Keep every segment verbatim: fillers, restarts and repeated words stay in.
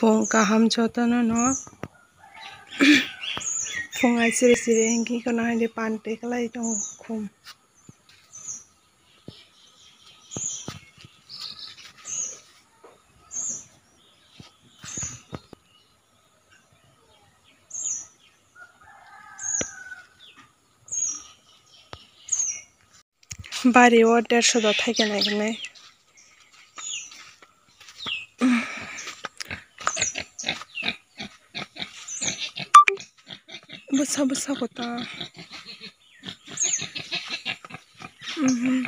Phung kaham jotono no. Phung ai siri siri hingi kono hai de pan te kalai tongo khum. Bari o dersho da thaikhe naikolnai. Bwsa bwsa kota. Mhm.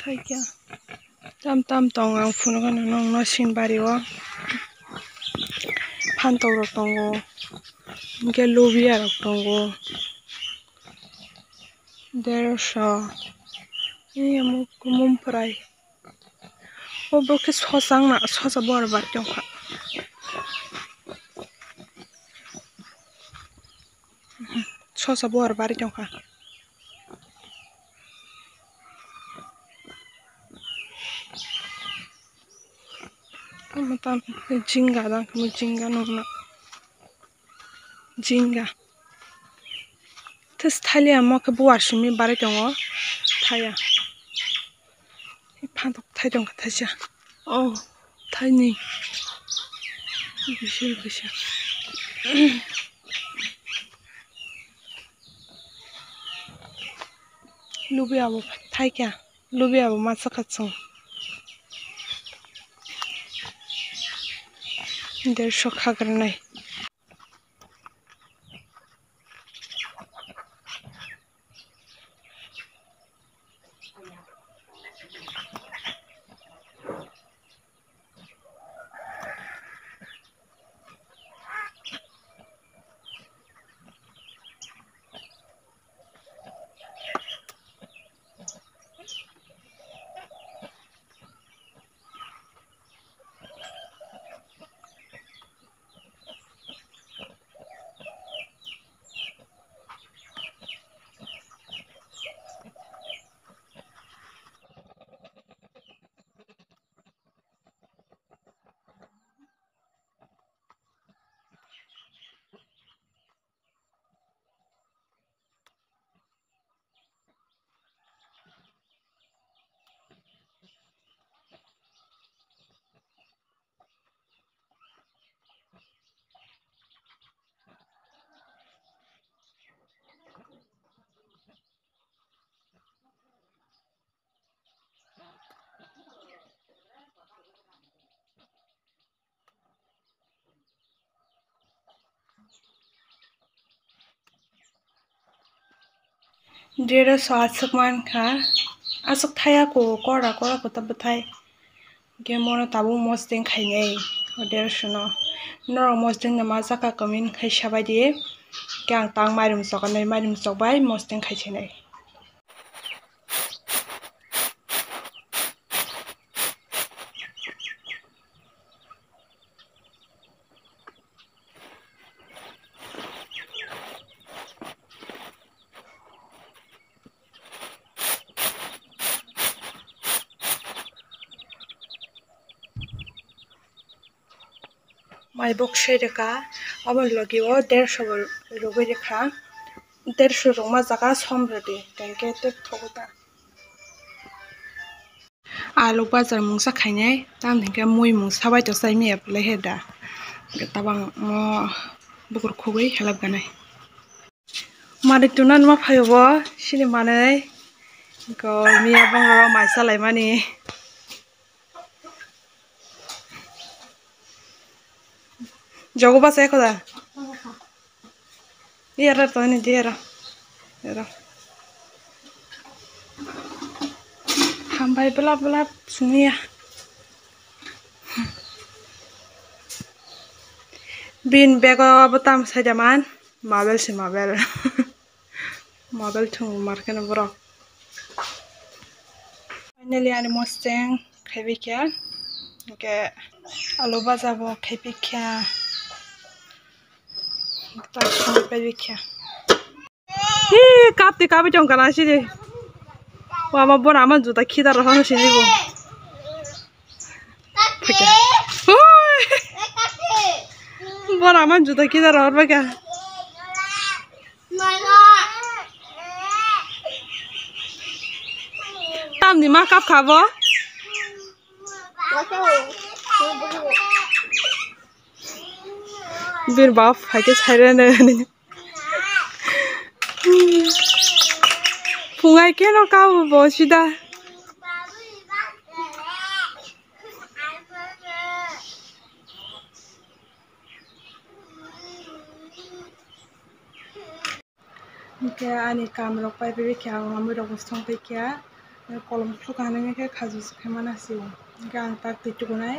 Thaikhe. Tam tam tong ang phunukgo nono, nono sin bari o. Phantok rok tongo. Hwnkhe lubia rok tongo. Dersho. Eyamo mumphrai. O bo khe sosa wngna, sosa bor bar tongkha. Sosa bor bari tongkha. Omo tam jinga dang, jinga nukna. Jinga. Tei thailia mo khe buar simi barai tongo. Thaya. Phantok thai tongkha thaisa. Oh, thaini. Bisil kisa. Lubi abo thaikha. Lubi abo masa kachung. Dersho khagrwnai. Dress o aswk mankha, aswk thaya ko kora kora kota bwthai. Hwnkhe mono tabuk mosdeng khainai o dress no. Norok mosdeng no ma jaka comment khai sabaidi. Hwnkhe ang tang mairum choknai, mairum chokbai mosdeng khaisinai. Mai bok se rwkha, omo logi o dersho bo rwgwi rwkha, dersho rwkma jaga som rwdi, tei hwnkhe tei thogo ta. Alu bazar mungsa khainai, tamoni hwnkhe mui mungsa bai to chai maya phalai he da, tabang mo bukur khugwi helap ganai. Manik tuna numa phaio bo, sini manwi. Ko miya bongrok mai salaimani. Jogo basa ekho da. Iya ra to ni dia ra. Era. Hambai belap belap sini ya. Bin bego abo tam sai da man. Mabel se mabel. Mabel thwng markhe no borok. Finally ani mosdeng khaibai kha. Hwnkhe alu baja bo khaibai kha. Ta song khaibai kha. Hi, kapti kabi tong kana sidi. Wa ma bona man juta khida ro hano sini bo. Phikya. Hui. Bo rama juda kida ror baka. Tamni ma kap kha bo? Bir bap hai khe sairene. Phungai khe no kabo bo sida. Hingke ani kam rok pai pai khe ang amui rok bo song pai khe kolom thok hanai khe khajo se khe mana se o. Hingke ang tak twi tukunai,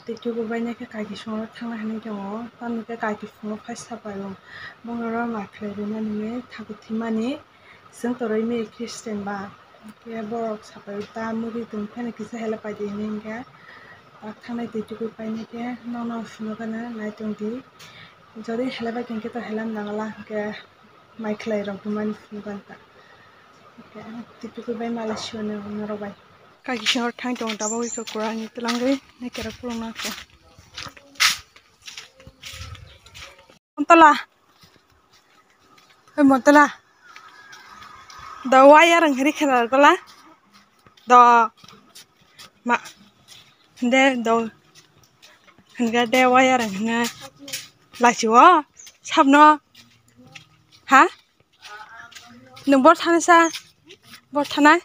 twi tuku bai nai khe kaki songro thangna hinui tongo. Tamni khe kaki phungo phai sapai o. Bongno rok ma khlai rwna hinui thaku thwimani chwng toroi mili Christian ba. Hingke borok sapai o ta muri tong pheno kisa helai pai di hinui hingke tak thangnai twi tuku pai nai khe nono phunukgana nai tong di. Jodi helai bai khe hingke to helam nangla hingke. Mai khlai rok hwnmani phunukgani ta. Twi tuku bai mala siyoni norok bai. Kaki singor thang tongo tabok iko kurani twlangwi nai kera phulung nang kho. Montala. Oi montala. Da waya rang hiri khena gola. Do ma de do hingke de waya rang hingke lachi o sabno ha. Nwng bor thani sa? Bor thanai?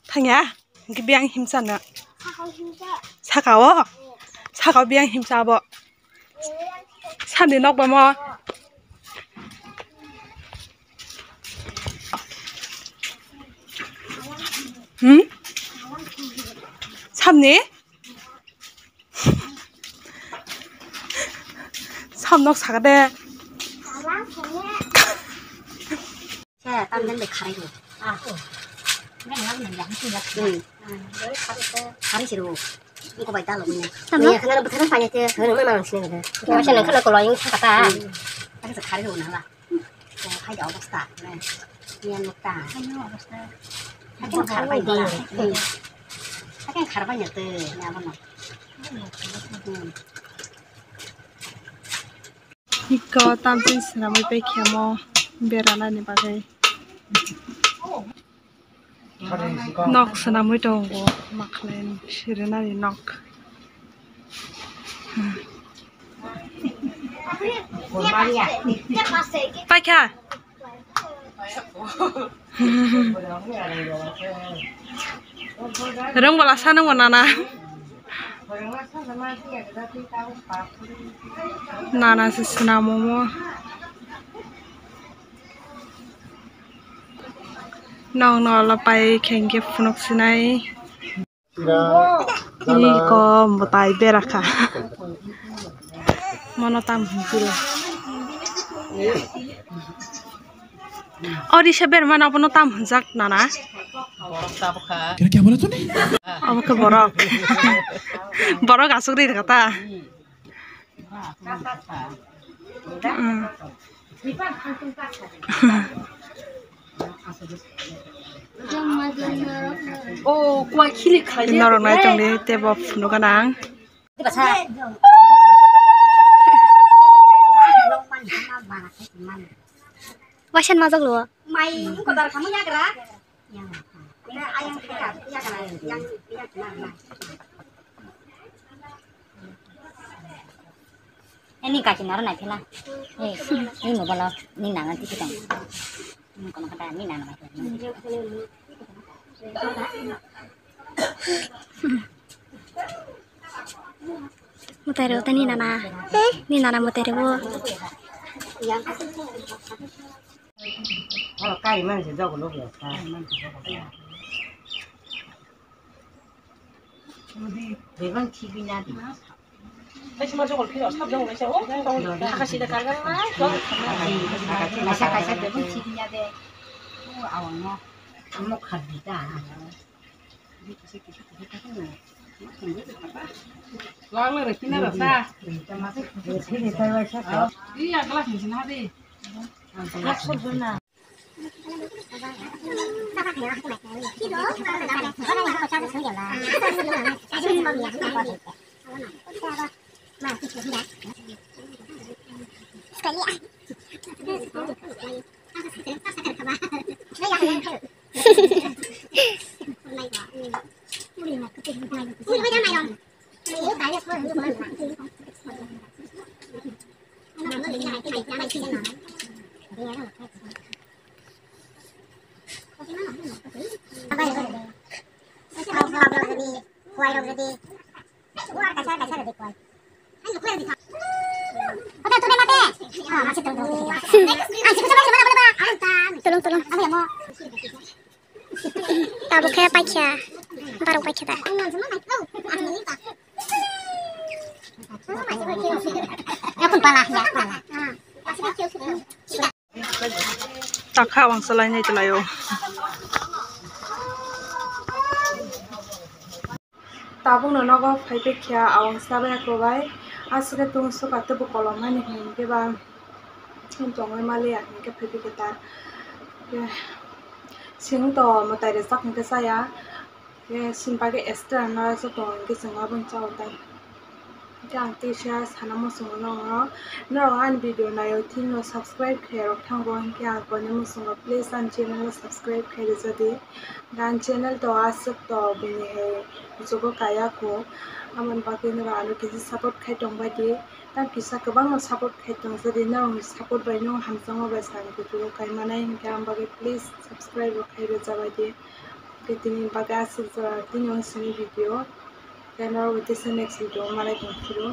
Thangya? Hingke biyang himsa no? Saka o? Saka o biyang himsa abo? Sani nok bamo? Hmm? Samni? Samnok saka de. Sa, tam den bai kharai ro. Ah. Hmm. Kharai siro. Iko bai dalo ni. Ni khana buthan pa ni te, khana ma mang sini de. Ko sa khana ko lo yung sa ta. Kharai ro na la. Hai da obostha. Niyan mukta. Hai no obostha. Hai khar bai de. Hai khar bai te. Ya bono. Iko tamtwi swnamwi pai khemo beranani bagwi. Nok swnamwi tongo, makhlai sirinani nok. Paikha. Rwngmala sanungmo nana. Nana se swnam omo. Nokno olo pai khe hwnkhe phunuk sinai. Iko mwtai bera kha. Mono tam hwnjilo. O risa bermano abono tam hwnjak nana. Kira kya bola tune? Obo khe borok. Borok aswk ri rwkha ta. Norok nai tongdi tei bo phunuk gana ang. Waisa majak lo. Eh, ni kaki naro nai phela. Eh, ni mobile ni nana tiki tong. Ni kono kata ni nana mai phela. Mwtai rw tei ni nana. Ni nana mwtai rw. Oro kari manse jogo logi asa. Bebang khibi na di. Kaisa kaisa bebang khibi na de. O awang no. Amo khardi ta. Lang le rekina rasa. Iya, glass ni sini hadi. Tolong, tolong. Tabuk khe paikha. Barok paikha da. Takha wangsa lainai tonglaio. Tabukno nogo phaipai kha, awang sabai ako bai. Aswk khe tungsuk atwbo kolom ani hinkhe ba tongwi maliya hinkhe phaipai khe ta. Sing to mwtai rwjak hinkhe chaya. Sini bagwi extra no joto hinkhe chwng abono chao ta. Hinkhe ang teisa sana muchungo norokno, norok ani video naio thikno subscribe khe rok thango, hinkhe ang koinwi muchungo, please ani channel no subscribe khe rwjadi. Ani channel to aswk to bini hai muchungo kaya kho, aboni bagwi norok ano kisa support khai tongbaidi. Tang kisa kwbangno support khai tongjadi, norokni support bai no hamjakma bai sani kuchugo kai manai, hinkhe ang bagwi please subscribe rok khai rwjabaidi. Hinkhe tini bagwi aswk jora tini ang sini video, tei norok bai teisa next video malai tongphuru.